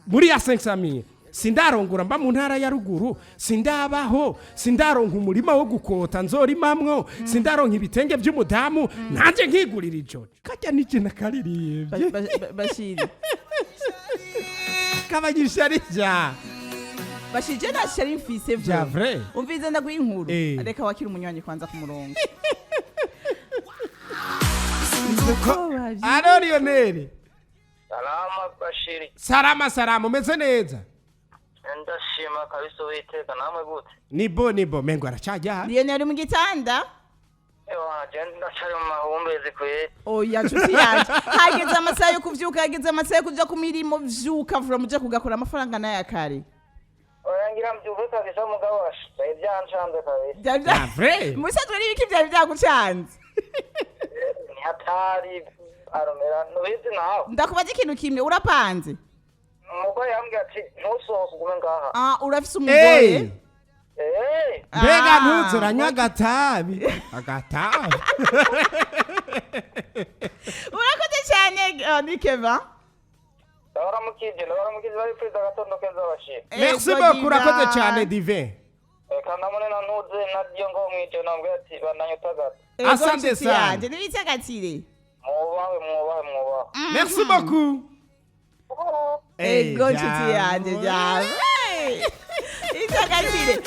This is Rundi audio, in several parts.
Muri ya 500,000 sindarongora, mba mu ntara ya ruguru, sindabaho, sindaronka umurima wo gukota nzorimamwo, sindaronka ibitenge by'umudamu, nanjye nkigurira ijojo kajya nije nakaririmbye. Bashiri. Kabanyisharija. Bashiri, je nta shari mfise. Vya vrai. Umvize, ndaguha inkuru. Reka wakira umunywanyi kwanza ku murongo. Allô, Lionel. Salama, Bashiri. Salama salama, umeze neza? Ndashima kabisa Uwiteka, namwe gute? Nibo nibo, mengo aracajya. Lionel, uri mu gitanda? Ewa, je ndacari mu mahumbezi kwe. Oya nshuti yanje, hageze amasaha yo kuvyuka, hageze amasaha yo kuja ku mirimo. Vyuka vuba muje kugakora, amafaranga nayo kare. Oya, ngira mbyuke kabisa, mugabo washa ibyancanze kabisa. Vya vrai. Mu bisanzwe n'ibiki vyari vyagucanze? Ni hatari aromera, nubizi nawe. Ndakubaza ikintu kimwe, urapanze? Umugore yambwiye ati ntusohoke, ugume ngaha. Ah, urafise umugore? Eh. Mbega Ah. ntuzuranywa agatabi agatabi? Urakoze cyane, ni Keva. Ndabaramukije, ndabaramukije, bari kwiza agatondo keza, Bashiri. Merci Ego, beaucoup, urakoze Divin. cyane, Divin. Reka ndamune na ntuze na Diyo ngo mwijo nambwiye ati bandanye utagata. Ego, Asante nshuti sana. yanje, nibitsagatire. Mwubahe, mwubahe, mwubahe. Merci beaucoup. Ego nshuti yanje, byawe itsagatire.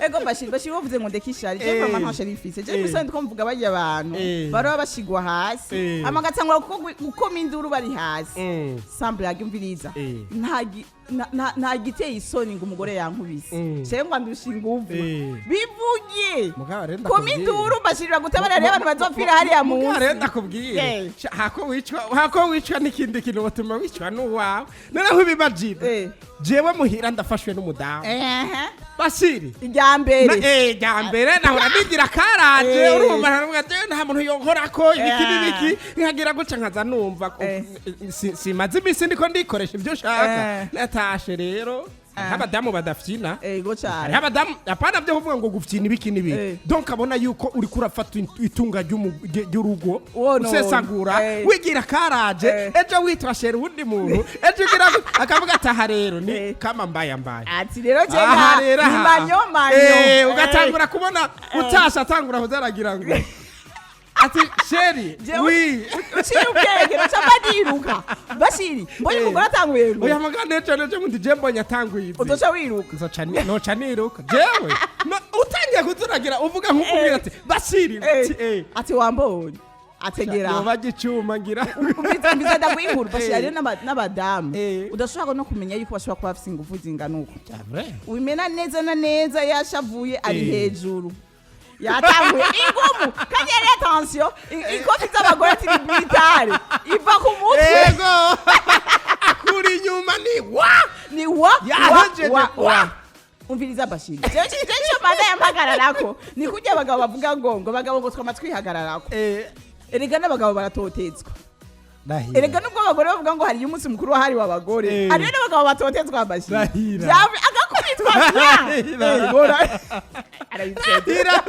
Ego Bashiri, Bashiri, wavuze ngo ndeke ishari, je vraiment nta shari mfise je. Gusa ndiko mvuga barya abantu baraba bashigwa hasi, hama bagatangura gukoma induru bari hasi. Sans blague, umviriza, nta giteye isoni ngo umugore yankubise cyangwa ndusha inguvu. Bivuge. Mugabo rero Koma ndakubwiye. induru, Bashirira gutabara rero abantu bazopfira hariya Mugabo rero munsi. ndakubwiye. Hako wicwa n'ikindi kintu batuma wicwa n'uwawe. Noneho ibimajina, jewe muhira ndafashwe n'umudamu. Bashiri. Irya mbere. Rya mbere nahora nigira karaje. Urumva, naravuga jewe nta muntu yonkorako ibiki n'ibiki, nkagira gutya nkaza numva simaze iminsi ndiko ndikoresha ibyo nshaka. Natashe rero, hariho abadamu badafyina. Ego cyane. Hariho abadamu, apana byo kuvuga ngo gufyina ibiki n'ibiki. Donc abona yuko uriko urafata itunga ry'urugo Wonona. usesagura, wigira karaje. Ejo witwa chéri uwundi muntu, ejo ugira akavuga ati aha rero ni kama mbaya mbaya. Ati rero je Aha rero ni aha. manyo manyo. Ugatangura kubona utasha atangura kuzaragira ngo ati chéri. Jewe- Oui. Uciye ubwenge, naca mbadiruka, Bashiri, mbonye umugore atanguye Oya, mugana ejo nejo mundi je mbonye atanguye izi. Uzoca wiruka. Nzoca noca niruka jewe. No, utangiye kuzuragira uvuga nk'ukubwira ati Bashiri, ati Ati wambonye ategera. Yoba gicuma ngira. Umviza, ndaguha inkuru, Bashiri. Hariyo n'abadamu udashobora no kumenya yuko bashobora kuba bafise ingufu zingana uko. Ubimena neza na neza yashavuye ari hejuru, yatanguye ingumu, kandi yari attention, ikofi z'abagore ati ni militare iva ku mutwe. Ego, akuri inyuma ni wa Ni wa Yahejeje. wa wa. Wa. Umviriza Bashiri, jewe icyo manda yampagararako ni kurya abagabo bavuga ngo abagabo ngo twama twihagararako. Erega n'abagabo baratotezwa. Ndahira. Erega nubwo abagore bavuga ngo hariyo umunsi mukuru wahariwe abagore, hariyo n'abagabo batotezwa, Bashiri. Ndahira. Agakubitwa. Ndahira. Arabisetse. Ndahira.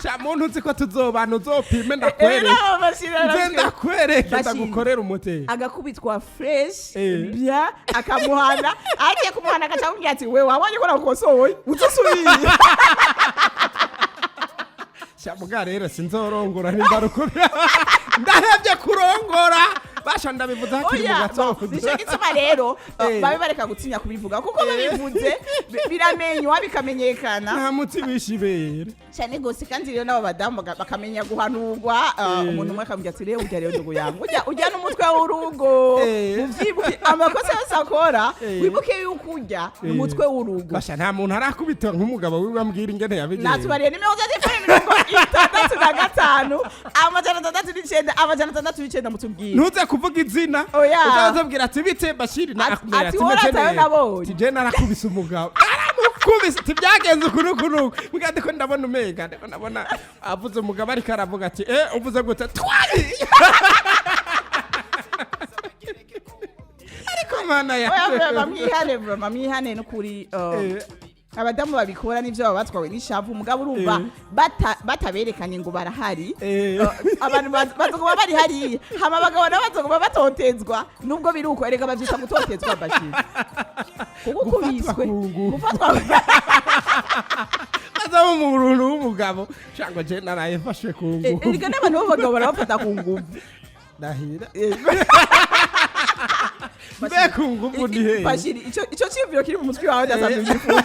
Sha muntu, uzi ko tuzobana, uzopime ndakwereke. Nze ndakwereke. Bashiri. Ndagukorera umuteye. Agakubitwa fresh, bien, akamuhana, agiye kumuhana agaca amubwira ati we wabonye ko nagukosoye, uzosubire. Sha muga rero sinzorongora nimba ari uko, ndahevye kurongora basha, ndabivuze hakiri mu Oya, gatondo. nico gituma rero babe bareka gutinya kubivuga, kuko babivuze biramenywa, bikamenyekana. Nta mutsi wishibere. Cyane gose. Kandi rero n'abo badamu bakamenya guhanurwa, umuntu umwe akamubwira ati rero ujya rero ndugu yangu, ujya n'umutwe w'urugo. Muvyibuke amakosa yose akora, wibuke yuko ujya ni umutwe w'urugo. Basha, nta muntu arakubita nk'umugabo wiwe ambwira ingene yabigenza. Natubariye nimero za telefone 65 609 609, mutubwire. Ntuze kuvuga izina. Oya. Uzazabwira ati bite Bashiri na akubwira Ati wowe meze uratayo neza. nabonye. Ati je narakubise umugabo, naramukubise, ati byagenze uku n'uku n'uku. Mbwa ndiko ndabona umenga ndiko ndabona avuze umugabo ariko aravuga ati uvuze gute twari, ariko mana Oya, ya vraiment mwihane, vraiment mwihane n'ukuri. Abadamu babikora nivyo, baba batwawe n'ishavu, mugabo urumva bataberekanye ngo barahari. Abantu bazoguma bari hariya, hama abagabo nabo bazoguma batotezwa. Nubwo biri uko, erega bavyita gutotezwa, Bashir, kuko Gufatwa ukubiswe ku ngufu. Gufatwa. Azaba umuntu w'umugabo cyangwa je naraye mfashwe ku ngufu. Erega n'abantu b'abagabo barabafata ku nguvu. Ndahira mbe, ku ngufu ni hehe? Bashir, ico ciyumviro kiri mu mutwe wawe ndasanzwe mbyifuza.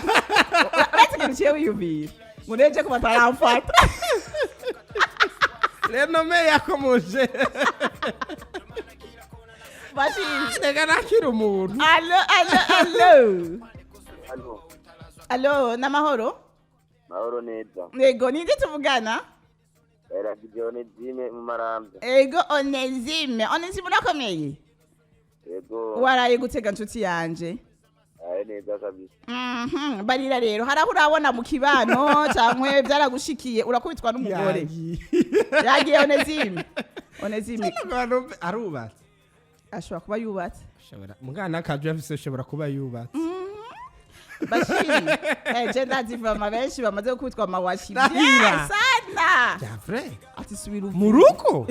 Uretse ikintu ciye wiyumvira ngo neje ko bataramfata. Renome yakomoje. Bashir. Reka nakira umuntu. Allo, allo, allo? Allo. Allo, n'amahoro? Mahoro neza. Yego, ninde tuvugana? Era Onezime mu Maramvya. Ego, Onezime. Onezime, urakomeye? Yego. Waraye gutega, nshuti yanje? Aye, neza kabisa. Barira rero, hari aho urabona mu kibano cyangwa byaragushikiye urakubitwa n'umugore? Yagiye. Yagiye Onezime. Onezime. Abantu arubatse? Ashobora kuba yubatse. Ashobora mugana akaje afise, ashobora kuba yubatse. Bashiri, je ndazi vama benshi bamaze gukubitwa amawashi. Ndahira. Bien sana. Bya vrai? Ati subira uvuge. Mu rugo?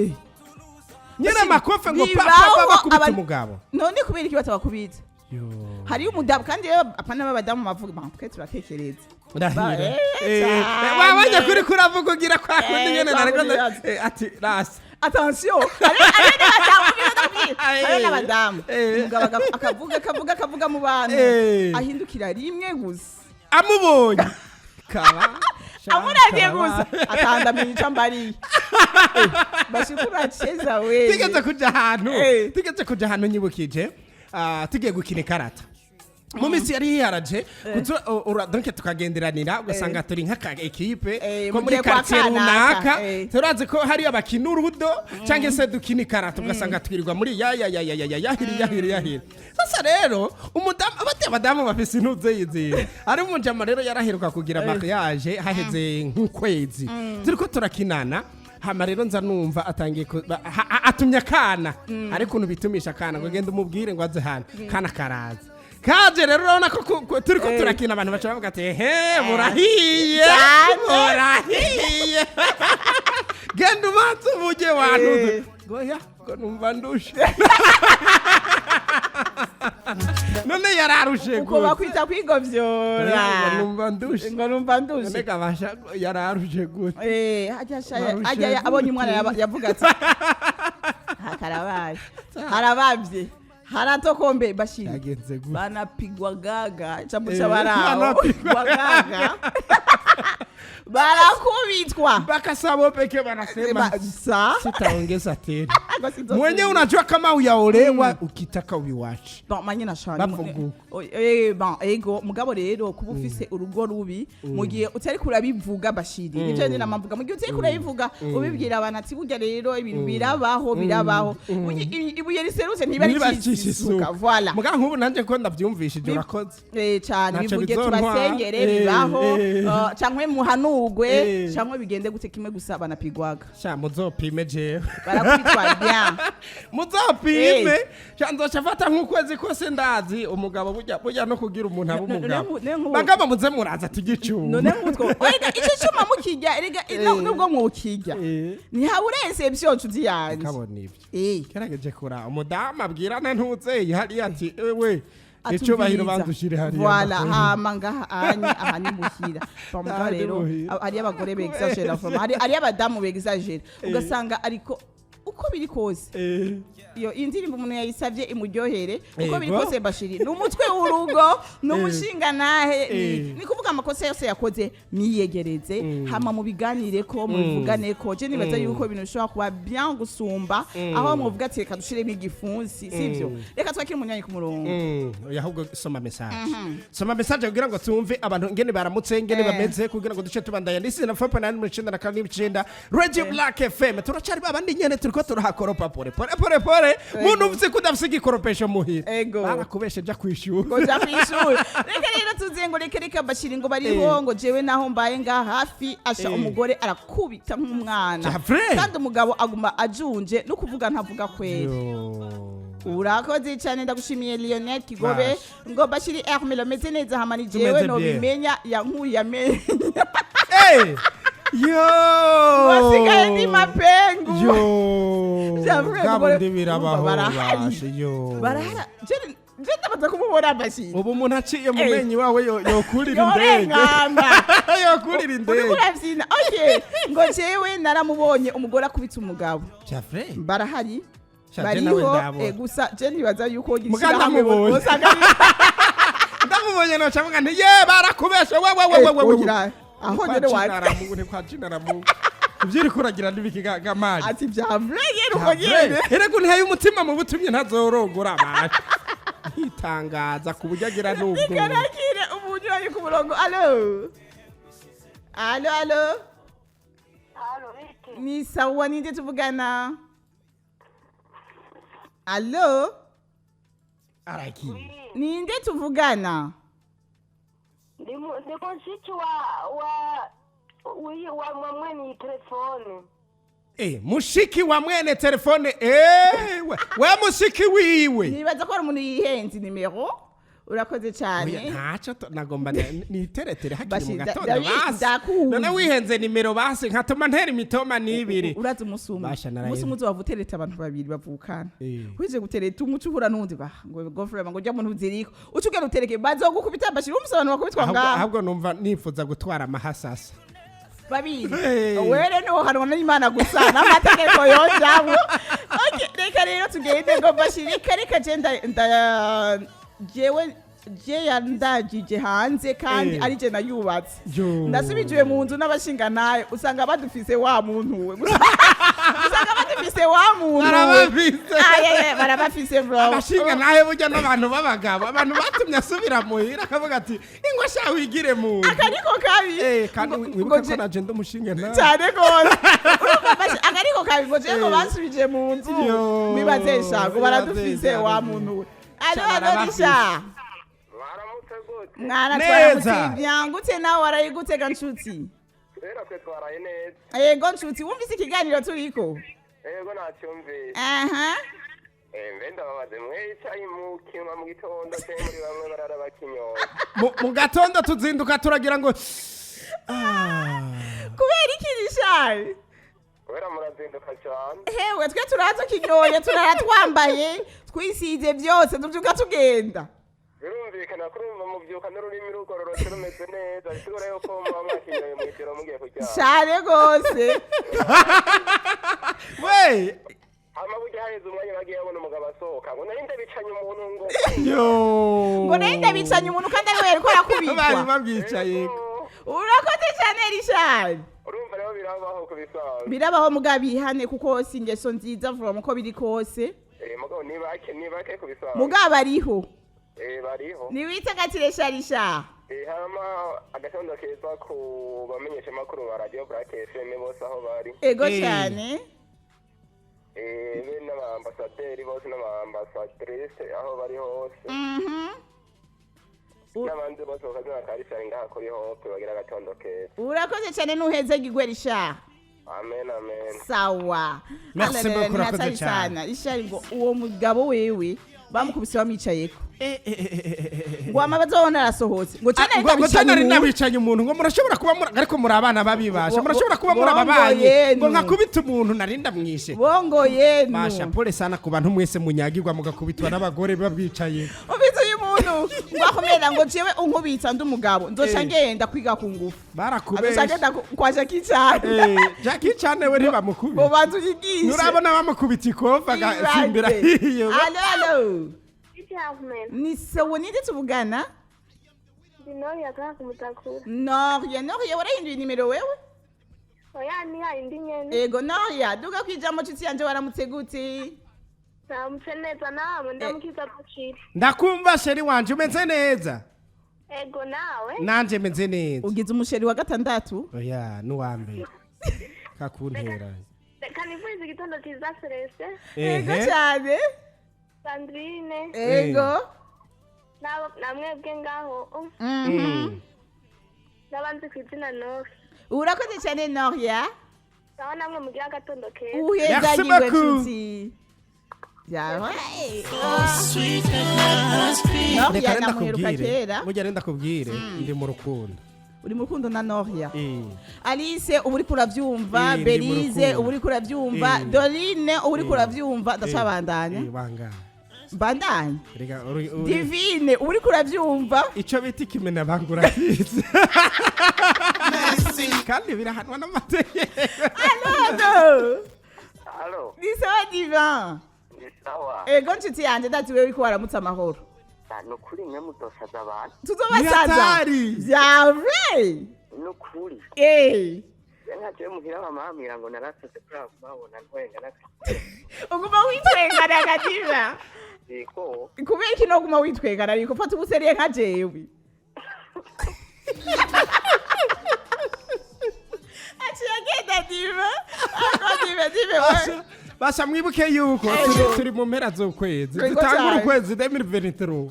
Nyine amakofe ngo pa pa pa. Bibaho. Bakubita umugabo. None kubera iki batabakubita? Yo. Hariyo umudamu kandi rero, apana b'abadamu bavuga, bon, twe turatekereza. Ndahira. Cyane. Wabonye kuri kuravuga ugira kwa kundi nyene kwa nariko kundi yazi. ati rasi. Attention, hariyo n'abadamu, ndakubwira, hariyo n'abadamu umugabo akavuga, akavuga, akavuga mu bantu, ahindukira rimwe gusa, amubonye kaba amuravye kaba. gusa, atandamira ico ambariye. Bashikura cheza we. Tugeze kuja ahantu, tugeze kuja ahantu nyibukije, tugiye gukina ikarata mu minsi yari yiharaje kuzo donc tukagenderanira, ugasanga turi nk'aka équipe ko muri mugiye kwa quartier kanaka, runaka. Turazi ko hari abakina urudo cyangwa se dukina ikarata, ugasanga twirirwa muri ya ya ya ya ya ya yahiri yahiri yahiri. Sasa rero umudamu abate abadamu bafise intuze yiziye ari umujama rero yaraheruka kugira mariage haheze nk'ukwezi, turiko turakinana. Hama rero nza numva atangiye atumye akana, ariko ukuntu bitumisha akana ngo genda umubwire ngo aze hano, kana karaza kaje. Rero urabona ko turiko turakina, abantu baca bavuga ati: "Ehe, burahiye." Cyane. Burahiye, genda ubanze uvuge wantuze ngo ya ngo numva ndushe. None yararushe Uko gute? bakwita kwigovyora. Ngo numva ndushe. Ngo numva ndushe. None kabasha yararushe gute? Hajya shaya Barushe hajya abonye umwana gute? yavuga ati: "Hakarabaye, harabavye, haratokombe." Bashiri, Yagenze gute? banapigwa gaga chambo chabarao. Banapigwa. Gaga, barakubitwa. Mpaka sabo peke wanasema sa sitaongeza tena. Ngo sinzosubira. Mwenye unajua kama uyaolewa, ukitaka uiwache. Bon, manye nashana. Bavuga uko. Bon, ego, mugabo rero kuba ufise urugo rubi mu gihe utari kurabivuga, Bashiri, nivyo nyine amavuga, mu gihe utari kurabivuga ubibwira abantu ati: "Burya rero ibintu birabaho, birabaho." Burya ibuye riserutse ntiba ricisha isuka, voilà. Muga nk'ubu nanjye ko ndabyumvishije, urakoze. Cyane. Ntaco bivuge bizontwara. tubasengere. Bibaho. Canke muhanurwe canke bigende gute, kimwe gusa banapigwaga. Sha, muzopime jewe. Barakubitwa bien. Muzopime sha, nzoca mfata nk'ukwezi kose. Ndazi umugabo burya, burya no kugira umuntu aba umugabo. Bagabo muze muraza tugicuma. None nk'utwo, erega ico cuma mukirya, erega nubwo mwokirya ntihabura exception, nshuti yanje. Kabona ibyo. Gerageje kura umudamu abwirana ntuzeye hariya ati: "Ewe, icubahiro banza ushire hariya." Voilà, hama ngaha anye aha ni muhira. Bamuga Aha ni rero muhira. Hari abagore bexagera vraiment, hari abadamu bexagera, ugasanga ariko uko biri kose iyo indirimbo umuntu yayisabye imuryohere. Uko biri kose, Bashiri ni umutwe w'urugo, ni umushingantahe, ni kuvuga amakosa yose yakoze mwiyegereze, hama mubiganire ko mubivugane ko je nibaza yuko ibintu bishobora kuba bien gusumba aho muvuga ati: "Reka dushiremo igifunsi." Sivyo? Reka twakire umunyanyi ku murongo. Oya, ahubwo soma message, soma message kugira ngo tumve abantu ingene baramutse, ingene bameze, kugira ngo duce tubandanya n'isi na fopa nani mirongo icenda na kane n'icenda Radio Black FM. Turacari babandi nyene, turiko turahakoropa pole pole pole pole. Muntu ufise ko udafise igikoropesho muhira, barakubeshe, ja kwishura. Ngo ja kwishuri. Reka rero tuze ngo reka, reka Bashiri, ngo bariho ngo jewe naho mbaye ngaha hafi asha umugore arakubita nk'umwana Ja, vrai? kandi umugabo aguma ajunje no kuvuga ntavuga kweri. Yo. Urakoze cyane, ndagushimiye Lionel Kigobe. Basha. Ngo Bashiri Hermelo, meze neza, hama ni jewe Tumeze bien. nobimenya yankuye amenyo. Yo. Wasigaye ndi mapengu. Yo. Vyavuye Bwa mugore- bundi birabaho. Barahari. Basha, yo. Barahara, je ndabaza kumubona Bashiri. Ubu umuntu aciye mu menyo iwawe yokurira indege. Yorengamba. Yokurira Uriko indege. uravyina. Okay, ngo jewe naramubonye umugore akubita umugabo. Javre. Barahari. Sha, je nawe Bariho. ndabona. Gusa je nibaza yuko Muga gishyirahamwe ndamubonye. usanga Ndamubonye noca mvuga nti ye barakubeshe we we we we we we. Ogira, aho nyene wa Ni kwa Jinaramu. Ivyo uriko uragira n'ibiki gamari? Ati vya vrai nyene, uko nyene. Erega unteye umutima mu butumye ntazorongora abantu. Ntitangaza ku buryo agira n'ubwo. Ikarakire umuntu ari ku murongo. Allo, allo, allo. Halo, bite? Ni sawa, ninde tuvugana? Allo? Aragiye. Ninde tuvugana? Ndi mushiki wa mwene iyi telefone. Mushiki wa mwene telefone, we mushiki wiwe. Nibaza ko hari umuntu yihenze nimero. Urakoze Oya, cyane. Ntacyo nagomba niteretere hakiri Bashi, mu gatondo basi. ndakuzi. None wihenze nimero basi nkatuma ntera imitoma n'ibiri. Urazi umunsi umwe, Basha, naraye. umunsi umwe uzova utereta abantu babiri bavukana. Wije gutereta umuco, uhura n'uwundi, bah, ngo gofrema, ngo ujya muntu uziriko uca ugenda utereke, bazogukubita. Bashira umunsi abantu bakubitwa Ahubwo ngaho. Ahubwo numva nifuza gutwara amahasasa. Babiri. Hey. Were niwo n'Imana gusa n'amategeko yojamwo. Okay, reka rero tugende. Ngo Bashira, reka reka, je nda jewe je yandagije hanze kandi ari je nayubatse. Yo. Ndasubijiwe mu nzu n'abashinga nayo, usanga badufise wa muntu we, usanga badufise wa muntu we. Barabafise. Ay, ay, ay, barabafise bro. Abashinga nawe burya n'abantu b'abagabo, abantu batumye asubira muhira akavuga ati ingwa sha wigire mu nzu. Akariko kabi. Kandi ngo wibuke ko naje ndi umushinga nawe. Cyane rwose. Urumva akariko kabi, ngo jewe ngo bansubije mu nzu. Yo, Bibaze sha, ngo baradufise bibaze, wa muntu we. Alo, alo. Barabafise. Risha. Mwaramutse gute? Mwana. Neza. Twaramutse byangutse, nawe warayigutse ga nshuti? Rero twe twaraye neza. Yego nshuti, wumvise ikiganiro turiko? Yego, nacyumvise. Aha. Mbe ndababaze, mwicaye mu kinwa mu gitondo cyangwa muri bamwe barara bakinyora? Mu gatondo tuzinduka turagira ngo Ah. Kubera iki, Rishari? Kubera murazinduka cyane. Hewe, twe turaza kinyoye, turara twambaye, twisize byose, tubyuka tugenda. Birumvikana ko urumva mubyuka n'ururimi rugororotse rumeze neza, bisigura yuko muba mwakinyoye mu ijoro mugiye kuryama. Cyane rwose. We. Hama burya haheze umwanya bagiye babona umugabo asohoka ngo nari ndabicanye umuntu ngo. Yo. Ngo nayo ndabicanye umuntu kandi ariwe yariko arakubitwa. Bari babwicaye. Urakoze cyane, Rishari. Urumva rero birabaho ku bisanzwe. Birabaho, mugabo ihane kuko si ingeso nziza vuba uko biri kose. Mugabo ni bake, ni bake ku bisanzwe. Mugabo ariho. Bariho. Niwitegatire sharisha. Hama agatondo keza ku bamenyeshamakuru ba Radio Black FM bose aho bari. Ego cyane. Be n'abaambasaderi bose n'abaambasadrise aho bari hose. N'abandi bose bakazina ka ngaha kuri Hope bagira agatondo keza. Urakoze cyane, nuheze gigwerisha. Amen, amen. Sawa. Merci Alala, beaucoup, ni urakoze hatari cyane. sana. Ishari, ngo uwo mugabo wewe bamukubise bamwicayeko, ngo amabazo arasohotse, ngo cyane. Ngo cyane nabicanye umuntu, ngo murashobora kuba ariko muri abana babibasha, murashobora kuba muri ababanyi, ngo nkakubita umuntu nari ndamwishe. Bongo yenu. Basha, pole sana ku bantu mwese munyagirwa mugakubitwa n'abagore babwicaye. Ubizi uyu muntu ngo akomera, ngo jewe unkubitsa ndi umugabo nzoca ngenda kwiga ku ngufu. Azoca Barakubesha. agenda kwa Jackie Chan. Jackie Chan we ntibamukubita. Ngo banze unyigishe. Nurabona bamukubita ikofa agasimbira hiyo. Allo, allo. Icyavumen. Ni sawa, ninde tuvugana? Ndi Noria ngaha ku Mutakura. Noria, Noria, warahinduye nimero wewe? Oya, ni yindi nyene. Ego Noria, duga kwijambo nshuti yanje, waramutse gute? Namutse neza nawe, ndamukiza Bashiri. Ndakumva chéri wanje, umeze neza? Ego, nawe? Nanje meze neza. Ugize umu chéri wa gatandatu? Oya, n'uwa mbere kakuntera. Reka nifurize igitondo cyiza Celestin, Ego cyane. Sandrine, Ego. na mwebwe ngaho n'abandi ku izina Nori. Urakoze cyane, Noria. Sawa, namwe mugira agatondo keza. Uhezagirwe Merci beaucoup. nshuti. Vya Reka Noria rero namuheruka ndakubwire, kera. burya rero ndakubwire, ndi mu rukundo. Uri mu rukundo na Noria? Alice, ubu uriko uravyumva? Eh, ndi mu Belize, rukundo. ubu uriko uravyumva? Dorine, ubu uriko uravyumva? Ndacabandanya. Bangana. Mbandanya. Reka Divine, ubu uriko uravyumva? Ico bita ikimena bangura kizi, kandi birahanwa n'amategeko. Allo? Allo? Ni sawa, Divin? Ni sawa. Ego nshuti yanje, ndazi wewe uriko waramutse amahoro. Ni ukuri mwe mudosaza abantu. Tuzobasaza. Ni hatari. Vya vrai. Ni ukuri. Nka jewe muhira mama bambwira ngo narasaze kubera kubabona ntwenga. Uguma witwengana ga Divin? N'akiko. Kubera iki noguma witwengana? Ariko fata ubuseriye nka jewe. Aciye agenda Divin. Ako Divin, Divin we. Basha, mwibuke yuko turi mu mpera z'ukwezi. Ego Dutangura cyane. ukwezi 2023,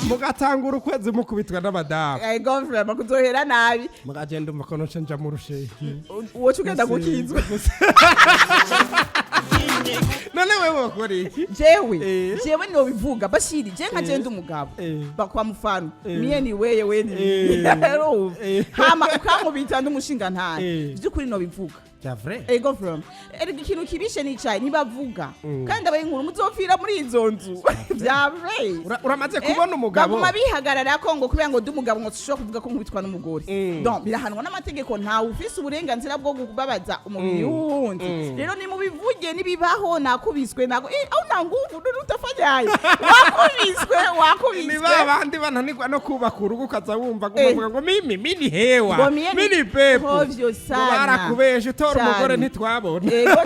mugatangura ukwezi mukubitwa n'abadamu. Ego vraiment, kuzohera nabi. Mugagenda umva ko noce nja mu rusheki. Woca ugenda gukizwa. None wewe wakora iki? Jewe? Jewe nobivuga, Bashiri. Je nka je ndi umugabo, bakwa mufano miye ni weye we ni urumva? Hama ukankubita ndi umushinga ntane, by'ukuri nobivuga. Vya vrai. Ego vraiment, erega ikintu kibishe nicaye ntibavuga, kandi abaye inkuru muzopfira muri izo nzu, vya vrai. Uramaze kubona umugabo Baguma bihagarara ko ngo kubera ngo ndi umugabo ngo sinshobora kuvuga ko nkubitwa n'umugore. Donc birahanwa n'amategeko, ntawe ufise uburenganzira bwo kubabaza umubiri w'uwundi. Rero nimubivuge, nibibaho, nakubiswe nako aho nta nguvu none utafanyaye, wakubiswe, Ni wakubiswe. ba bandi bananirwa no kubaka urugo, ukaza wumva ngo ngo mimi mini hewa Ngo mie ni mini pepo. hovyo Ngo sana. barakubesha, utora Cyane. umugore ntitwabona. Ego.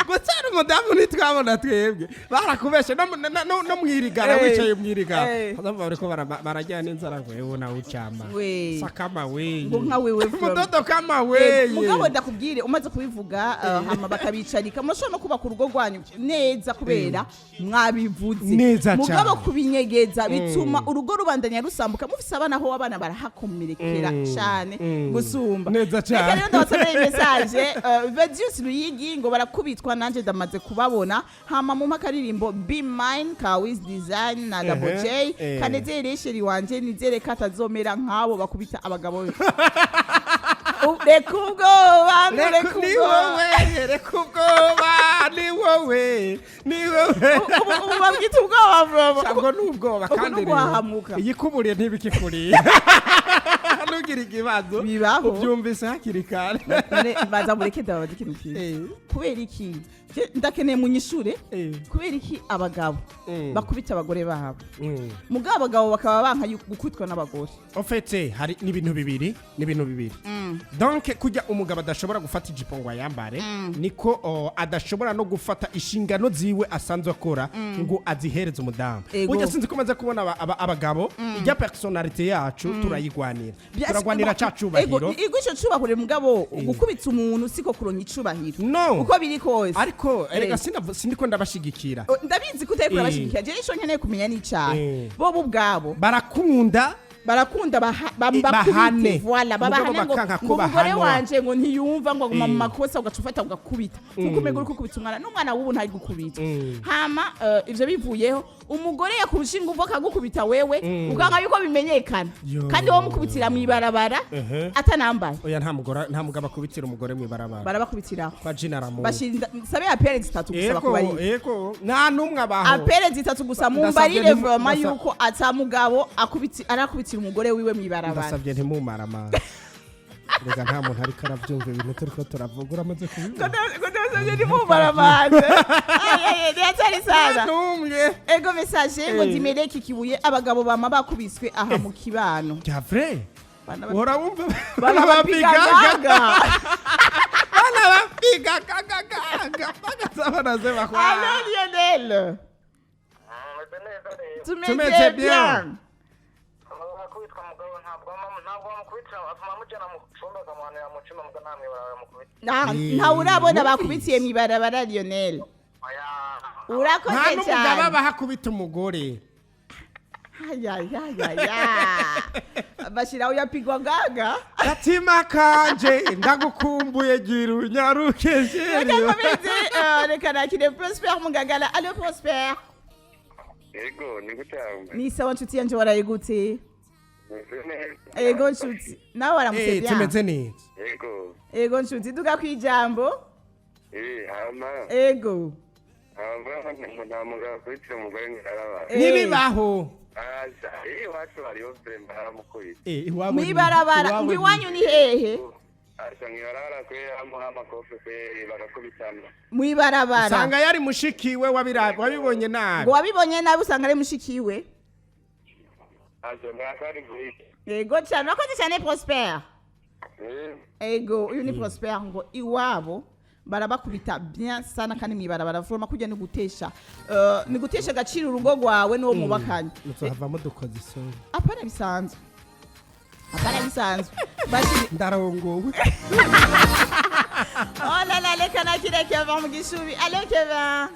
Gutsara umudamu ntitwabona twebwe, barakubeshe no mwirigara. Wicaye mwirigara, bazavuga bariko barajyana n'inzara ngo wewe nawe ucama We. sakama we. Ngo nka wewe mudodo kama we. Mugabo ndakubwire, umaze kubivuga hama bakabicarika, murashobora no kubaka urugo rwanyu neza kubera mwabivuze. Neza Mugabo cane. kubinyegeza bituma urugo rubandanya rusambuka, mufise abana, aho abana barahakomerekera cane gusumba. Neza cane. Reka rero ndabasomere message. Vedius Ruyigi ngo barakubitwa, nanje ndamaze kubabona. Hama mu akaririmbo Be Mine ka Wiz Design na Double J. Kanezere chéri wanje, nizere ko atazomera nk'abo bakubita abagabo be. Reka ubwoba, reka Ni ubwoba. wowe, reka ubwoba, ni wowe, ni wowe. Ubu babwita ubwoba bro. Ntabwo ni ubwoba. Uku Kandi ni rero uguhahamuka. igikuburiye ntibikikuriye, ntugire ikibazo. Bibaho. Ubyumvise hakiri kare. None baza mureke ndababaza ikintu kimwe. Kubera iki? Je, ndakeneye munyishure. Kubera iki abagabo bakubita abagore babo, mugabo abagabo bakaba banka gukubitwa n'abagore? En fait, hari n'ibintu bibiri, n'ibintu bibiri. Donc kujya umugabo adashobora gufata ijipo ngo ayambare, niko adashobora no gufata inshingano ziwe asanzwe akora ngo azihereze umudamu. Ego. Burya sinzi ko umaze kubona abagabo, ijya personnalité yacu turayigwanira, turagwanira ca cubahiro. Ego, ico cubahiro, mugabo gukubita umuntu siko kuronka icubahiro. No. Uko biri kose. Ariko erega sindiko ndabashigikira. O, ndabizi ko utari kurabashigikira. Jewe ico nkeneye kumenya n'icaha bo ubwabo Barakunda. Barakunda Bahane. bakubite, voilà. Mugabo Babahane ngo bakanka ko ngo umugore bahanwa. wanje ngo ntiyumva, ngo aguma mu makosa, ugaca ufata ugakubita nkuko umenya uri gukubita umwana, n'umwana w'ubu ntari gukubita. Hama ivyo bivuyeho, umugore yakurusha ingufu akagukubita wewe, ukanga yuko bimenyekana. Yo. Kandi wowe mukubitira mw'ibarabara atanambaye. Oya, nta mugore, nta mugabo akubitira umugore mw'ibarabara. Barabakubitiraho. Kwa jina ramu. Bashinda sabe appel zitatu gusa. Ego. Bakubarira. Ego, nta n'umwe abaho. Appel zitatu gusa. Ndasabye Mumbarire vraiment yuko ata mugabo akubiti arakubitira umugore wiwe mw'ibarabara. Ndasabye ntimumare amazi. Reka, nta muntu ariko arabyumva ibintu turiko turavuga, uramaze kubibona. Ndasabye ntimumare amazi, ni hatari sana. N'umwe. Ego, message ngo ndimereke ikibuye, abagabo bama bakubiswe aha mu kibano. Bya vrai. Uhora wumva Bana banabapigaga. bapigaga. Banabapigaga bagaza banasema kwa Allo Lionel? Meze neza rero. Tumeze Tumeze bien. bien. Akubitwa mugabo ntabwo bamukubitira, atuma amujyana mu cumba akamuhanira mu cumba, mugabo nta mw'ibarabara bamukubita. Ntawe urabona bakubitiye mw'ibarabara, Lionel? Oya. Nta Urakoze n'umugabo cyane. aba ahakubita umugore. Ayayayaya, bashiraho yapigwa gaga. Gatima kanje, ndagukumbuye, gira unyaruke. Reka Chéri. nkomeze, reka nakire Prosper Mugagala. Allo Prosper. Yego, ni gutanga. Ni sawa nshuti yanje, waraye gute? Meze neza. Ego nshuti, nawe waramutse? Eh, Bien. tumeze neza. Yego. Ego nshuti, duga kwijambo. Hama Ego. hama ngo nta mugabo akubitira umugore ngo araba. Ntibibaho. Aza iwacu hariyo vraiment baramukubita. Iwabo Mwibarabara iwabo ngo iwanyu ni hehe? Aza mwibarabara kwe, amuha amakofe kwe, bagakubitana. Mwibarabara. Usanga yari mushikiwe wabibonye nabi. Ngo wabibonye nabi, usanga ari mushikiwe. Aza ntakari guhita. Ego cyane, urakoze cyane Prosper. Ego, uyu ni Prosper, ngo iwabo barabakubita bien sana kandi mwibarabara. Vraiment kujya ni gutesha agaciro urugo rwawe n'uwo mubakanye. Muzohavamo dukoze isoni. Apana bisanzwe, apana bisanzwe. Bashiri. Ndarongowe. Oh là là, reka nakire Kevin mu Gishubi. Allo Kevin.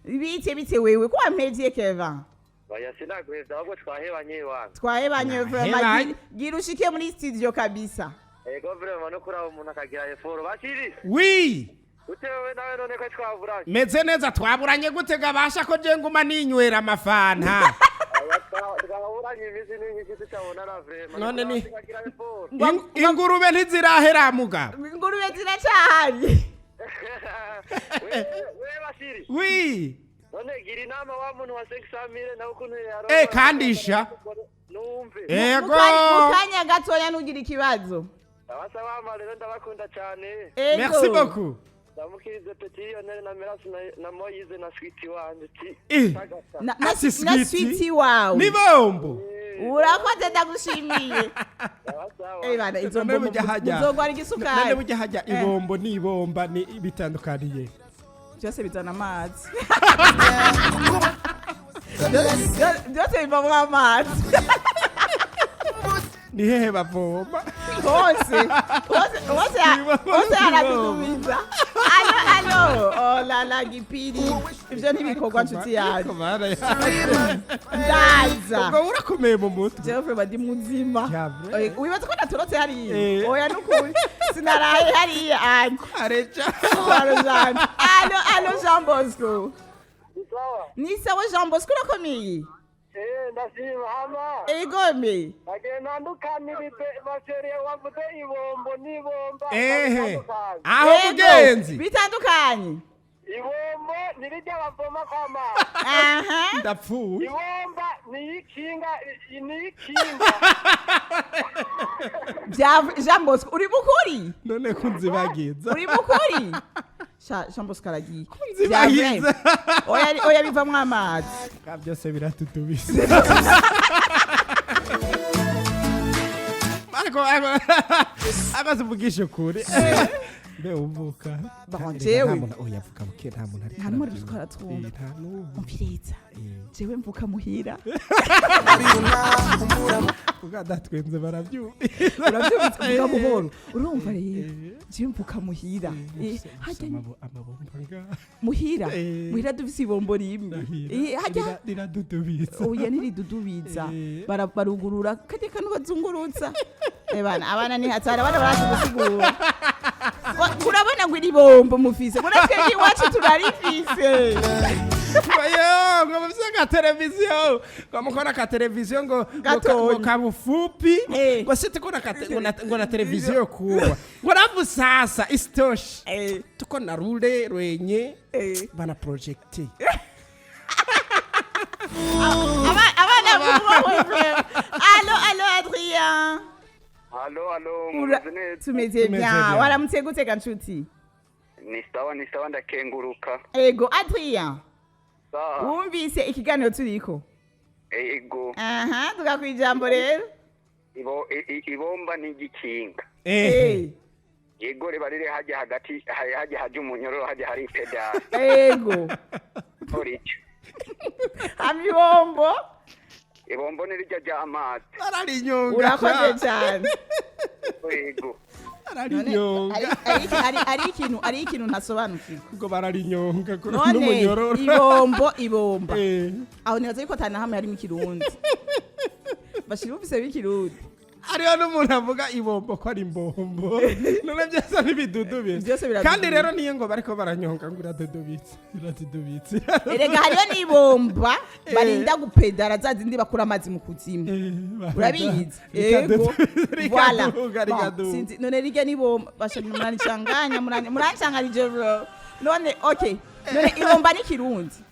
Bite bite wewe, ko wampevye Kevin? Oya, sinaguhevye, ahubwo twahebanye iwanyu. Twahebanye vraiment. Nahebanye. Gira ushike muri studio kabisa. Ego vraiment, no kuraba umuntu akagira effort, Bashiri. Wi. Utewe nawe none ko twaburanye? Meze neza. Twaburanye gute gabasha ko je nguma ninywera amafanta? Twaburanye iminsi n'imyinshi tutabonana vraiment. None Tukagira effort. Ingurube ntizirahera mugabo. Ingurube ziracahari. We Bashiri. Wi. None gira inama wa muntu wa 500 mille nawe ukuntu yaro. Kandisha. Numve. Ego. Mu kanya gatoya, nugira ikibazo. Abasaba ama rero, ndabakunda cyane. Ego. Merci beaucoup. Ndamukirize Petit Lionel na Merasi na Moise na Sweet wanje ti. Eh. Na, Ati na sweetie. Sweetie wawe. Ni bombo. Urakoze, ndagushimiye. Abasawa. Eh bana, izo None mbombo burya hajya muzogwara none igisukari. burya hajya ibombo n'ibomba ni bitandukaniye? Byose bizana amazi, byose bivamo amazi. Ni hehe bavoma? Hose hose hose. Ibombo Hose. n'ibombo. Haradudubiza. Allo allo, oh la la, gipiri, ivyo ntibikorwa nshuti yanjye. Ariko bana yanjye. Ndaza. Ubwo urakomeye mu mutwe. Jewe vraiment ndi muzima. Ya vrai. Oya, wibaza ko naturotse hariya? Eh. Oya, nukuri sinaraye hariya anje. Areja. Allo Jean, allo allo Jean Bosco. Sawa. Ni sawa Jean Bosco, urakomeye? Eh, ndashima hama. Egome. Agenda ndukanirize baseriye, wavuze ibombo n'ibomba. Ehe. Bitandukanye. Aho Ego, mugenzi. Bitandukanye. Ibombo nirijya bavoma kw'amazi. Aha. Ndapfuye. Ibomba niyikinga, niyikinga. Bya Jean Bosco, uri mukuri? None kunzibagiza. Uri mukuri sha? Jean Bosco aragiye. Kunzibagiza. Oya oya, bivamwo amazi. Ka byose biratutubise. Ariko amaze uvugisha ukuri. Mbe uvuka. Bon, Erega jewe. nta muntu, oya, vuga buke, nta muntu ariko Nta n'umwe arabyumva. ariko aratwumva. Eh, nta n'umwe. Umviriza, jewe mvuka muhira. Kuko adatwenze barabyumva. Urabyumva, mvuga buhoro. Urumva rero, jewe mvuka muhira. Hajya Amabomba ngaha. Muhira. Eh. Muhira dufise ibombo rimwe. Hajya Riradudubitsa. Oya, ntiridudubitsa. Eh. Barugurura kajya kanu bazungurutsa. Bana, abana ni hatari, abana barazi gusigura. Urabona ngo iri bombo mufise, ngo natwe iwacu turarifise. Ngo yo, ngo mufise ka televiziyo, ngo mukora ka televiziyo Gatoyi. ngo kabufupi. Eh. Ngo si tuko na ngo na televiziyo kubwa, ngo rafu sasa isitoshe tuko na rule rwenye bana projecte. Abana bubawe vraiment. Allo allo Adrien. Allo allo. Mumeze neza? Tumeze Tumeze bien. bien. Waramutse gute ga nshuti? Ni sawa, ni sawa, ndakenguruka. Ego Adrien. Sawa. Wumvise ikiganiro turiko? Ego. Aha, tuga kwijambo rero. Ibomba n'igikinga. Ehe. Yego, riba riri hajya hagati, hajya hajya umunyororo, hajya hari ipedali. Ego. Icyo. Hama ibombo? Ibombo ni rijya ry'amazi. Ararinyonga. Urakoze cyane. Yego. Ararinyonga. Ari ikintu ntasobanukirwa. Ubwo bararinyonga None n'umunyororo. Ibombo, ibomba. Aho nibaza yuko atana hamwe harimo Ikirundi. Bashira ufise b'ikirundi. Hariho n'umuntu avuga ibombo ko ari imbombo. None byose ntibidudubitse? Byose biradudubitse. Kandi rero niyo ngo bariko baranyonga ngo iradudubitse, iradudubitse. Erega hariyo n'ibomba barinda gupedara, za zindi bakura amazi mu kuzimu. Urabizi? Ego, voilà. Bon, sinzi none rirya n'ibomba. Basha, muranicanganya, murancanganyije bro. None okay, none ibomba ni Kirundi?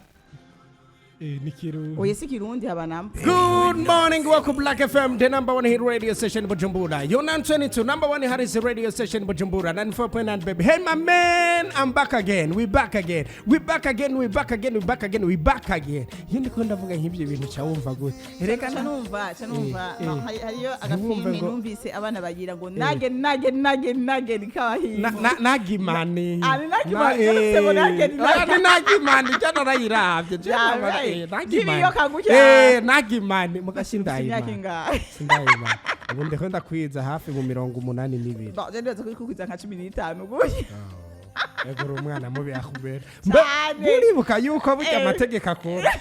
Ni Kirundi. Oye, si Kirundi haba namba. Good morning, welcome Black FM, the number one hit radio station in Bujumbura. You're 922, number one Harris radio station in Bujumbura, 94.9, baby. Hey, my man, I'm back again. We back again. We back again, we back again, we back again, we back again. Iyo ndiko ndavuga nk'ibyo bintu ca wumva gute? Erega Ca numva Eh, no, eh. hariyo Ntiwumve agafilme numvise abana bagira ngo nage nage nage nage nikabahiye. Nagimani. Ah, ni Nagimani. Yarutse ngo nage ni nage. Ni Nagimani, jya narayiravye. Jya Ya, right. Nagimani. Ibiyoka gutya. Nagimani, muga Imyaka sindayimana. ingahe? Sindayimana. Ubu ndiko ndakwiza hafi mu 82. Bon, je ndibaza ko kwiza nka 15 gutya. Ego, uri umwana mubi akubera. Cyane. Uribuka yuko burya amategeko akora.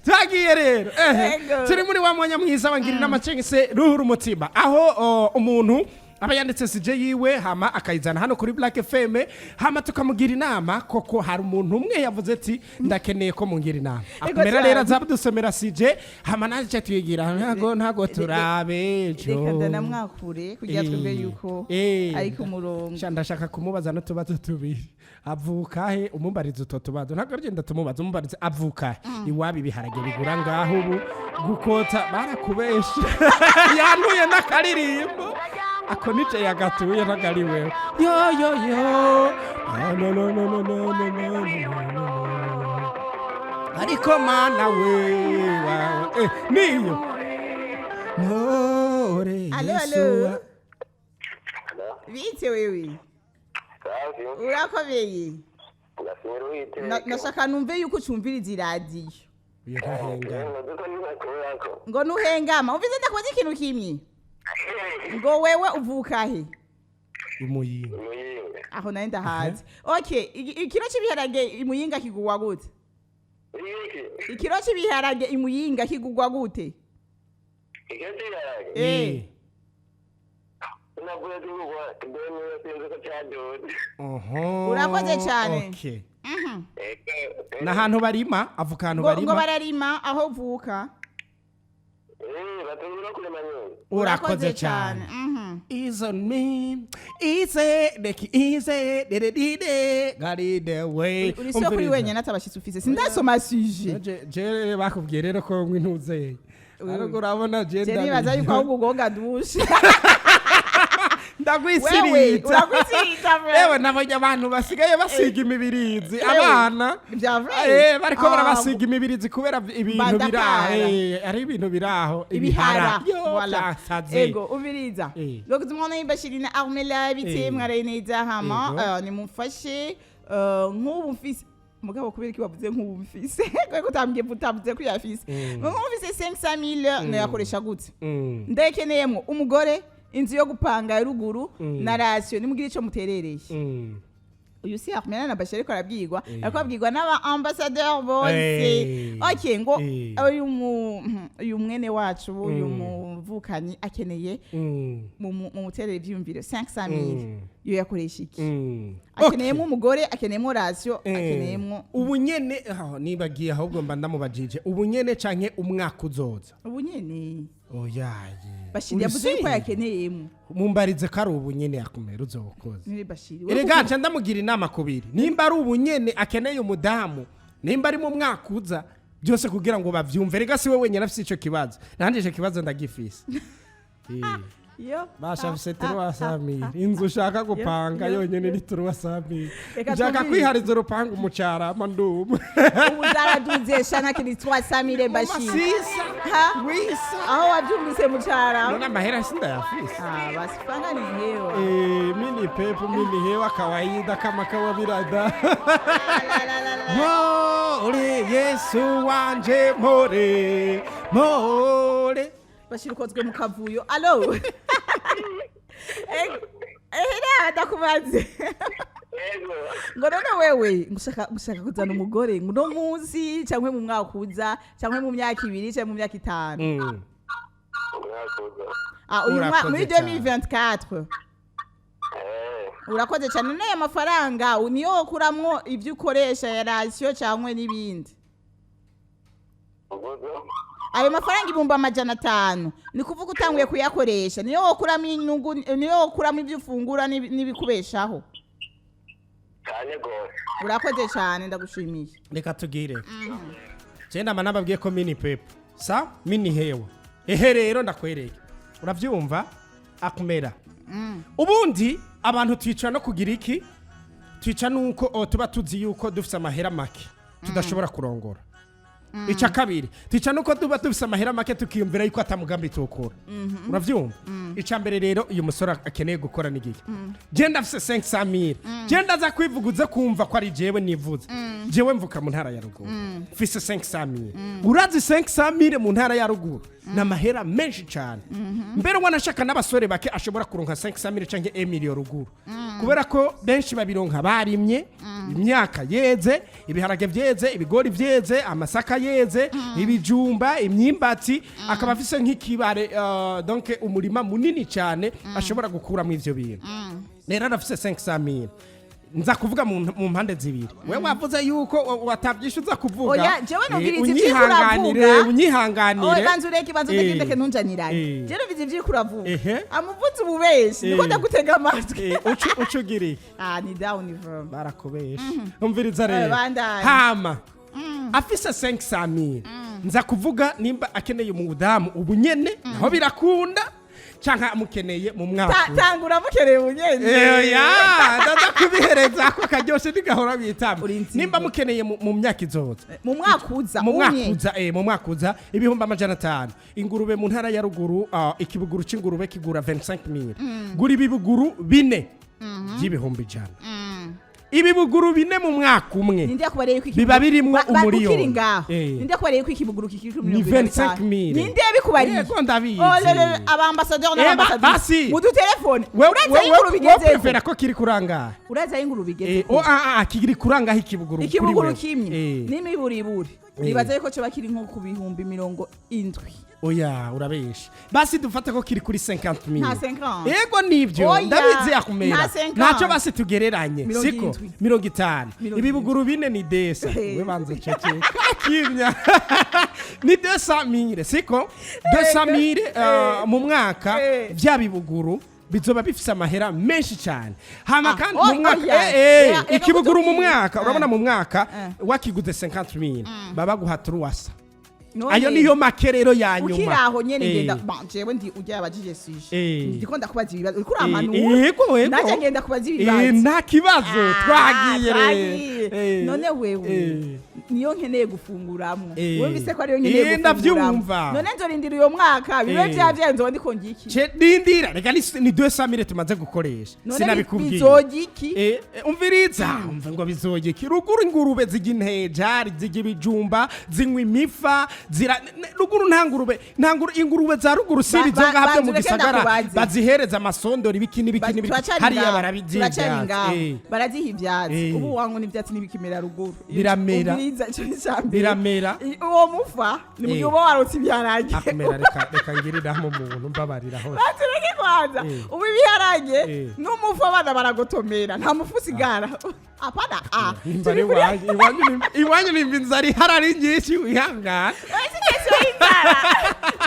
Twagiye rero. Ego. Turi muri wa mwanya mwiza wangira inama cyangwa ruhura umutima, aho umuntu aba yanditse sujet yiwe, hama akayizana hano kuri Black FM, hama tukamugira inama. Koko hari umuntu umwe yavuze ati: "Ndakeneye ko mungira inama." Ego Akumera rero cyane. azabudusomera sujet, hama naje tuyigira ntago turabe ejo. Reka ndanamwakure kugira twumve yuko ari ku murongo. Sha, ndashaka kumubaza n'utubazo tubiri. Avuka he? Umumbarize utwo tubazo. Ntabwo agenda tumubaza, umumbarize avuka he, iwabo ibiharage bigura ngaho ubu, gukota barakubesha. Yantuye n'akaririmbo ako nije yagatuye, ntabwo ari wewe. Yo yo yo, no no no no no no no no no no. Ariko mana we wawe, niyo ntore. Allo, Yesu allo. Bite wewe? Safi. Urakomeye? Ndashimira Uwiteka. Nashaka numve yuko ucumviriza iradiyo. Uyu ntahengana. Nduko nibakurako. Ngo nuhengama. Umvize, ndakubaza ikintu kimwe. Ngo wewe uvuka he? Imuyinga. Muyinga. Aho nayo ndahazi. Okay, ikiro c'ibiharage imuyinga kigugwa gute? Iki? Ikiro c'ibiharage imuyinga kigugwa gute? Ikiro cy'ibiharage? Eh. Navuye kigugwa deni, sinzi ko cyaduze. Oho. Urakoze cyane. Okay. Ego. Ni ahantu barima, avuka ahantu Ngo barima. Bararima aho uvuka? Eh, batunze no kurema nyine. Urakoze cyane. Is on me, easy, make it easy, did it, got it the way. Uri siyo kuri wenyine, atabashitsi ufise. Sindasoma sujet. Je bakubwiye rero ko mwintuze. Ariko urabona je Je nibaza yuko ahubwo ugoga dushe. Ndagwisirita. Wewe uragwisirita bro. Ewe, nabonye abantu basigaye basiga imibirizi abana. Vya vrai? Bariko Ah, barabasiga imibirizi kubera ibintu Bandakara. biraho. Ari ibintu biraho. Ibihara. Yo, Voilà. byasaze. Ego, umviriza. Good morning, Bashirina Armela, bite? Mwaraye neza? Hama nimumfashe, nk'ubu mfise, mugabo kubera iki wavuze nk'ubu mfise, kubera ko utambwiye, utavuze ko uyafise? Nk'ubu mfise 500,000, nayakoresha gute? Ndayikeneyemwo umugore, inzu yo gupanga ya ruguru na ration. Nimugire ico muterereye. Uyu si Armela na Bashir, ariko arabwirwa, ariko abwirwa n'aba ambassadeur bose. Okay, ngo uyu mwene wacu, uyu muvukanyi akeneye mu muterere ivyiyumviro. 500,000 yo yakoresha iki? Akeneyemo umugore, akeneyemo ration, akeneyemo Ubu nyene aho nibagiye, ahubwo mba ndamubajije ubu nyene canke umwaka uzoza? Ubu nyene. Oyaye. Bashir yavuze yuko yakeneyemo. Mumbarize ko ari ubu nyene yakumera uzobukoze. Ni Bashir. Erega nca ndamugira inama kubiri: nimba ari ubu nyene akeneye umudamu, nimba ari mu mwaka uza, byose kugira ngo bavyumve. Erega si we wenyine afise ico kibazo, nanje ico kibazo ndagifise. Yo. Basha, afise 300,000, inzu ushaka gupanga yonyene ni 300,000. Reka Nshaka twumvirize. kwihariza urupangu mu Carama ndumwe. Ubu zaraduze shana kiri 300,000, Bashir. Masisa. Ha? Wisa. Aho wabyumvise mu Carama? None amahera sindayafise. Ah, basi fanga ni hewa. Mini pepo mini hewa kawaida kama kawabirada. More Yesu wanje, more more. Bashir ukozwe mu kavuyo. Allo. Eh, ndakubaze. Yego. Ngo none wewe ngushaka kuzana umugore ngo uno munsi, cyangwa mu mwaka uza, cyangwa mu myaka 2, cyangwa mu myaka 5? Mwakoze. Ah, uyu mwaka Urakoze muri cyane. 2024. Eh. Urakoze cyane. None ayo mafaranga niyo wokuramwo ibyo ukoresha ya ration cyangwa n'ibindi? Uguze. Ayo mafaranga 500,000, ni kuvuga utanguye kuyakoresha, niyo wokuramo inyungu, niyo wokuramo ibyo ufungura n'ibikubeshaho? Cyane gose. Urakoze cyane, ndagushimiye. Reka tugire je ndama nababwiye ko mini pepo sa mini hewa. Ehe, rero ndakwereke, uravyumva akumera. Ubundi abantu twica no kugira iki? Twica nuko tuba tuzi yuko dufise amahera make tudashobora kurongora. Icya kabiri, twica nuko tuba dufise amahera make tukiyumvira yuko atamugambi tuwukora, uravyumva? Icya mbere rero uyu musore akeneye gukora ni giki? Je ndafise 500 mille, je ndaza kwivuguze kumva ko ari jewe nivuze. Jewe mvuka mu ntara ya ruguru, mfise 500 mille. Urazi 500 mille mu ntara ya ruguru ni amahera menshi cyane. Mbere wanashaka n'abasore bake ashobora kuronka 500 mille canke 1 million ruguru, kubera ko benshi babironka barimye, imyaka yeze, ibiharage vyeze, ibigori vyeze, amasaka yeze, ibijumba, imyimbati, akaba afise nk'ikibare, donc umurima munini cyane ashobora gukuramo ivyo bintu. Rero arafise 500 mille. Nza kuvuga mu mpande zibiri. We wavuze yuko watavyishe, uza kuvuga. Oya, jewe numviriza ivyo uriko Unyihanganire. uravuga. Unyihanganire. Oya, banza ureke, banza ureke. Ndeke ntunjaniranye. Je numviriza ivyo uriko uravuga. Amuvuze ububeshi niko ndagutega amatwi. Ucu ugiriye. Ah, ni down from Barakubesha. Umviriza rero. Bandanye. Hama afise 500 mille, nza kuvuga nimba akeneye umudamu ubu nyene naho birakunda, canke amukeneye mu mwaka uza. Tangura mukereye ubunyene. Oya, ndaza kubihereza ko akaryoshe ntigahora bitama. Uri inzigo. Nimba mukeneye mu myaka izoza, Mu mwaka uza. Mu mwaka Unye. uza, mu mwaka uza, 500,000. Ingurube mu ntara ya ruguru, ikibuguru c'ingurube kigura 25,000. Gura ibibuguru bine by'ibihumbi 100, ibibuguru bine mu mwaka umwe. Ninde yakubariye ko Biba birimwo umuriyoni. Ukiri ngaho, ninde yakubariye ko ikibuguru kikiri kuri Ni 75,000? 25,000. Ninde yabikubariye? Yego, ndabizi. Oh, le, abambasaderi n'abambasaderi Basi. mudutelefone. Urazi aho ingurube We igeze? Prefera ko kiri kurangaha? Urazi aho ingurube igeze? Oh, kiri kurangaho ikibuguru kuri Ikibuguru wewe? kimwe n'imiburiburi, nibaza yuko coba kiri nko ku 70,000. Oya, urabesha. Basi dufate ko kiri kuri 50,000. Nta 50. Yego, nibyo. Oya, Ndabizi yakumera. nta 50. Ntacyo, basi tugereranye. Mirongo Siko indwi. 50. Mirongo Ibibuguru bine ni desa. We banza cece kakimya, ni 200,000, siko? 200,000 mu mwaka. Bya bibuguru bizoba bifise amahera menshi cyane. Hama Ah, kandi oh, mu mwaka oya. Reka ikibuguru mu kutubwira. mwaka, urabona mu mwaka wakiguze 50,000, baba guha truwasa. None- Ayo niyo make rero ya nyuma. Ukiri aho nyene, ngenda bon, jewe ndi ujya yabajije sujet. Ndiko ndakubaza ibibazo, uriko uramanura. Yego, yego. Naje ngenda kubaza ibibazo. Nta kibazo. Ah, Twagiye rero. twagiye. None wewe niyo nkeneye gufunguramwo? Wumvise ko ariyo nkeneye gufunguramwo? Ndavyumva. None nzorindira uyo mwaka bibe vya nzoba ndiko ngiki? Ce dindira, reka ni 200,000 tumaze gukoresha. None Sinabikubwiye. bizojya iki? Umviriza, umva ngo bizoye iki. Ruguru ingurube zirya inteja, zirya ibijumba, zinywa imifa, zira ruguru nta ngurube, nta ingurube za ruguru si ibizo ngaha byo mu banza ureke gisagara. ndakubaze. Bazihereza amasondori, ibiki n'ibiki n'ibiki. Turacari Hariya ngaho, barabiziha turacari ivyatsi. ngaho. Baraziha ivyatsi. Ubu wangu n'ivyatsi ntibikimera ruguru. Biramera. Umviriza, ico ni ica mbere. Biramera. Uwo mufa ni mu gihe uba warotse ibiharage. Akumera, reka ngiriraho umuntu, mbabarira hose. Batureke kwanza. Ubu ibiharage n'umufu abana baragotomera, nta mufu usigara, apana a Nimba ari iwanyu, iwanyu nimba inzara ihari ari nyinshi, wihangane. Si question y'inzara,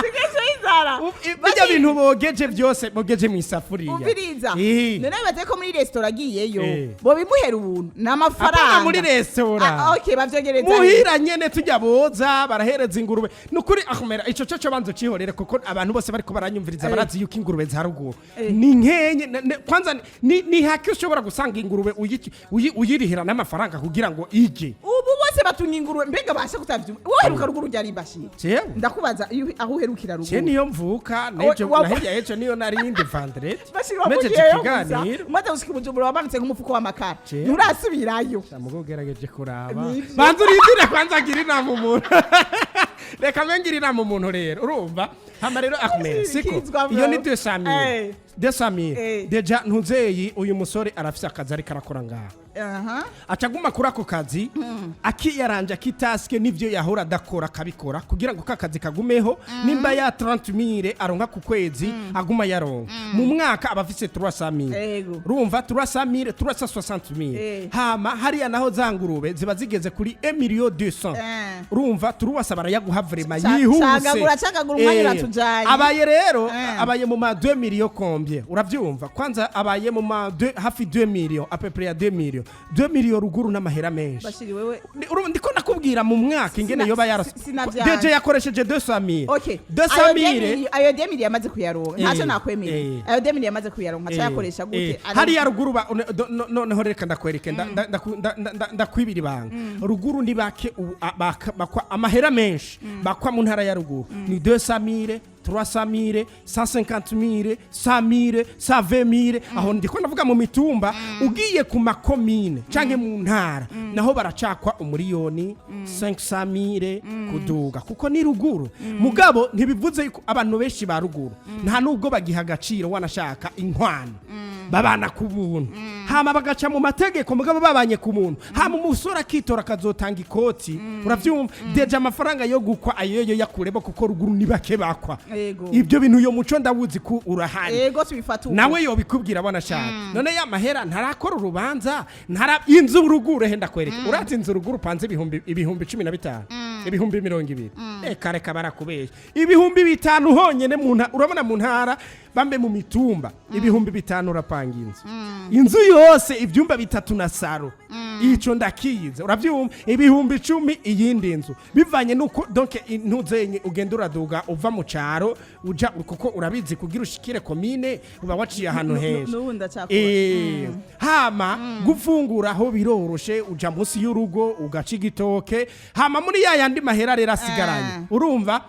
si question y'inzara. Bijya bintu bogeje byose, bogeje mu isafuriya. Umviriza. None bibaze ko muri resitora agiyeyo bobimuhera ubuntu ni amafaranga. Apana muri resitora. Ah, okay, bavyogereza. Muhira nyene tujya boza barahereza ingurube. Nukuri akumera, ico cyo banza ucihorere, kuko abantu bose bariko baranyumviriza barazi yuko ingurube za ruguru ni nkenye. Kwanza ni hake ushobora gusanga ingurube uyirihira n'amafaranga kugira ngo ige. Ubu bose batunga ingurube, mbega basha kutavyumva. Wowe uheruka ruguru ryari, Bashir? Jewe? Ndakubaza aho uherukira Je ruguru. niyo mvuka nejo nahirya ejo niyo narindi vendredi Bashir, mejeje wavugiyeyo gusa ikiganiro. umaze gushika i Bujumbura wamanutse nk'umufuko w'amakara. Jewe? Nturasubirayo. Mugo ugerageje kuraba. Nivyo. Banza urindire kwanza ngira inama umuntu, reka mbe ngira inama umuntu rero, urumva? Hama rero akumera, siko? Kizwa, bro. Iyo ni 200,000. 200 000. Déjà ntuzeyi, uyu musore arafise akazi ariko arakora ngaha. Aca aguma kuri ako kazi, akiyaranja, akitasike n'ivyo yahora adakora akabikora kugira ngo ka kazi kagumeho. Nimba ya 30 000 aronka ku kwezi, aguma yaronka, mu mwaka aba afise 300 000. Urumva, 300 000, 360 000. Hama hariya naho za ngurube ziba zigeze kuri 1 million 200. Urumva, turuwasa barayaguha vraiment yihuse. Cagagura, cagagura, umwanya uratujanye. Abaye rero abaye mu ma 2 millions combien? Uravyumva, kwanza abaye mu ma 2, hafi 2 millions, à peu près ya 2 millions, 2 millions ruguru n'amahera menshi. Bashiri, wewe Urumva, ndiko nakubwira mu mwaka ingene yoba yaras Sinavyanga. DJ yakoresheje 200 000. Okay. 200 000. Ayo 2 millions yamaze kuyaronka, ntacyo nakwemereye. Ayo 2 millions yamaze kuyaronka, acayakoresha gute? Hariya ruguru noneho reka ndakwereke, ndakwibira ibanga. Ruguru ni bake ubu, bakwa amahera menshi, bakwa mu ntara ya ruguru ni 200 000, 300 000, 150 000, 100 000, 120 000. Aho ndiko ndavuga mu mitumba. Ugiye ku makomine canke mu ntara naho baracakwa umuriyoni, 500 000 kuduga, kuko ni ruguru. Mugabo ntibivuze yuko abantu benshi ba ruguru nta nubwo bagiha agaciro wanashaka inkwano, babana ku buntu, hama bagaca mu mategeko, mugabo babanye ku muntu, hama umusore akitora akazotanga ikoti. Uravyumva, déjà amafaranga yo gukwa ayoyo yakuremo, kuko ruguru ni bake bakwa. Ibyo bintu, uyo muco ndawuzi ko urahari. Yego, tubifata uko. Nawe yobikubwira abona ashaka. None ya mahera ntarakora urubanza, ntara inzu ruguru he? Ndakwereka, urazi inzu ruguru upanze 15,000, 20,000? Reka reka, barakubeshya. 5000 honyene mu urabona mu ntara bambe mu mitumba, 5000 urapanga inzu, inzu yose ibyumba bitatu na salon. Ico ndakize, uravyumva, 10,000 iyindi nzu, bivanye nuko donc ntuzenye ugenda uraduga uva mu caro uja, kuko urabizi kugira ushikire komine uba waciye ahantu henshi. N'ubu ndacyakora. Hama gufungura aho biroroshe, uja munsi y'urugo ugaca igitoke. Hama muri ya yandi mahera rero asigaranye, urumva,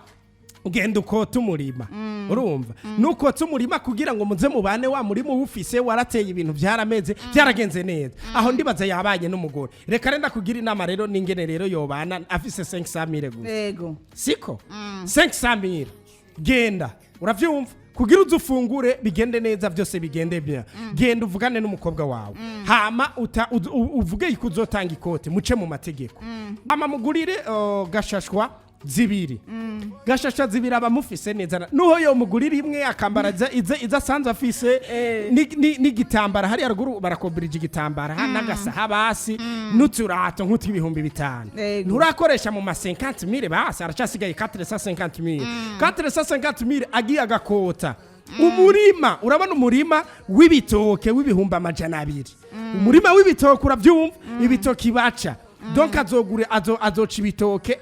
ugenda ukota umurima. Urumva, nukotsa umurima kugira ngo muze mubane, wa murima uwufise warateye ibintu, byarameze, byaragenze neza. Aho ndibaza yabanye n'umugore. Reka renda kugira inama rero n'ingene rero yobana afise 500 000 gusa. Siko 500 000, genda, uravyumva, kugira uze ufungure bigende neza, byose bigende bien, genda uvugane n'umukobwa wawe, hama uvuge yuko uzotanga ikote, muce mu mategeko, hama mugurire gashashwa zibiri. Gashashwa zibiri aba mufise neza, nuho yo mugurira imwe akambara iza asanzwe afise, n'igitambara. Hariya ruguru barakobirije igitambara n'agasaha basi n'uturato nk'utw'ibihumbi 5. Nturakoresha mu ma 50 000 basi, aracasigaye 450 000. 450 000 agiye agakota umurima, urabona umurima w'ibitoke w'ibihumbi 200, umurima w'ibitoke, urabyumva, ibitoke baca, donc azogure azoca ibitoke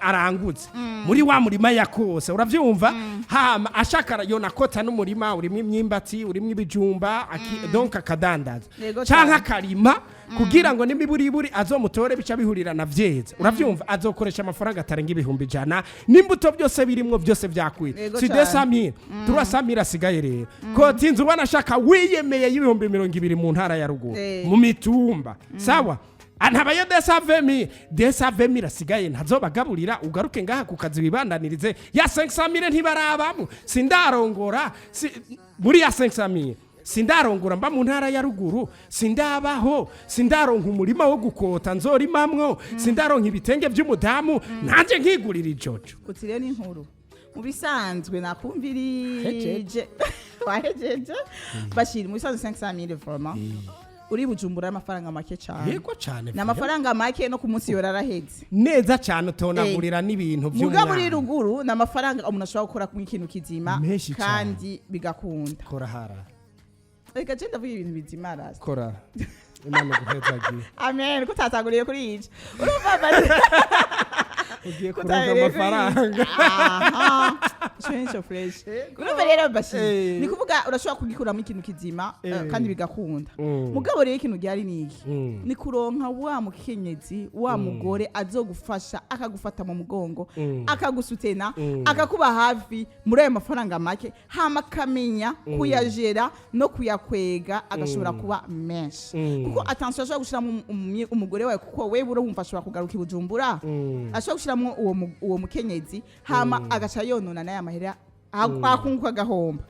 aranguze muri wa murima yakose, uravyumva. Hama ashaka yonakota n'umurima urimo imyimbati, urimo ibijumba, donc akadandaza canke akarima kugira ngo n'imiburiburi azomutore bica bihurira na vyeze. Uravyumva, azokoresha amafaranga atarenga 100,000 n'imbuto byose birimwo byose byakwiye. Si 200 000, 300 000 asigaye rero, kota inzu ubona ashaka wiyemeye y'20,000 mu ntara ya ruguru, mu mitumba, sawa. Ntabayo 220 000, 220 000 asigaye ntazobagaburira. Ugaruke ngaha ku kazi wibandanirize ya 500 000. Ntibarabamo sindarongora si, muri ya 500 000 sindarongora, mba mu ntara ya ruguru, sindabaho, sindaronka umurima wo gukota nzorimamwo, sindaronka ibitenge by'umudamu nanjye nkigurira ijojo. Uti rero n'inkuru mu bisanzwe nakumvirije, wahejeje Bashiri. Mu bisanzwe 500 000 vraiment uri Bujumbura amafaranga make cyane. Yego cyane. Ni amafaranga make, no ku munsi yora araheze. Neza cyane, utonagurira n'ibintu Mugabo uri by'umwana. ruguru ni amafaranga umuntu ashobora gukora kumwe ikintu kizima Menshi cyane. kandi bigakunda. Kora hara. Reka je ndavuga ibintu bizima rasta. Kora, Imana iguhezagiye. Amen. Kutataguriye kuri ico, urumva bari Ugiye kuronka amafaranga. Aha, ico nico fresh. Urumva rero Bashir, ni kuvuga urashobora kugikuramo ikintu kizima, kandi bigakunda. Mugabo rero ikintu gihari ni iki? Ni kuronka wa mukenyezi, wa mugore azogufasha, akagufata mu mugongo, akagusutena, akakuba hafi muri ayo mafaranga make, hama akamenya kuyajera no kuyakwega agashobora kuba menshi. Kuko attention, ashobora gushiramo umugore wawe, kuko wewe urumva ashobora kugaruka i Bujumbura, ashobora gushiramo uwo mukenyezi, hama agaca yonona n'aya mahera. Akunguka agahomba.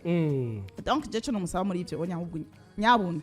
Donc je co nomusaba muri ivyo onya, ahubwo nyabuna,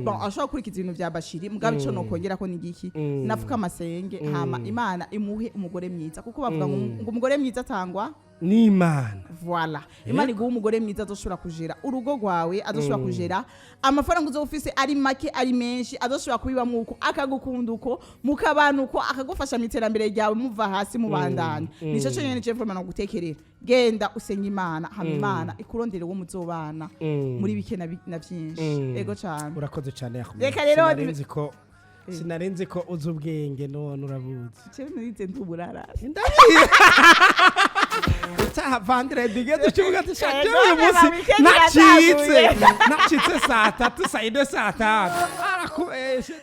bon, ashobora gukurikiza ibintu vya Bashiri, mugabo ico nokongera ko ni igiki? Nafuka amasenge, hama Imana imuhe umugore mwiza, kuko bavuga ngo umugore mwiza atangwa n'Imana. Voilà, Imana iguha umugore mwiza azoshobora kujera urugo rwawe, azoshobora kujera amafaranga uzoba ufise, ari make ari menshi, azoshobora kubibamwo uko, akagukunda uko, mukabana uko, akagufasha mu iterambere ryawe, muva hasi mubandanya. Nico conyene je vraiment nogutekerera: genda usenge Imana, hama Imana ikurondere uwo muzobana muri bike na vyinshi. Ego cane. Urakoze cyane, Yakumye. Reka rero Sinarinzi ko uzi ubwenge, none urabuzi. Jewe narize nduburara. Utaha vendredi geze ukivuga ati: "Sha, Ego, jewe uyu munsi weekend nacitse iratanguye." nacitse saa 3, saa 4, saa 5." Arakubeshe.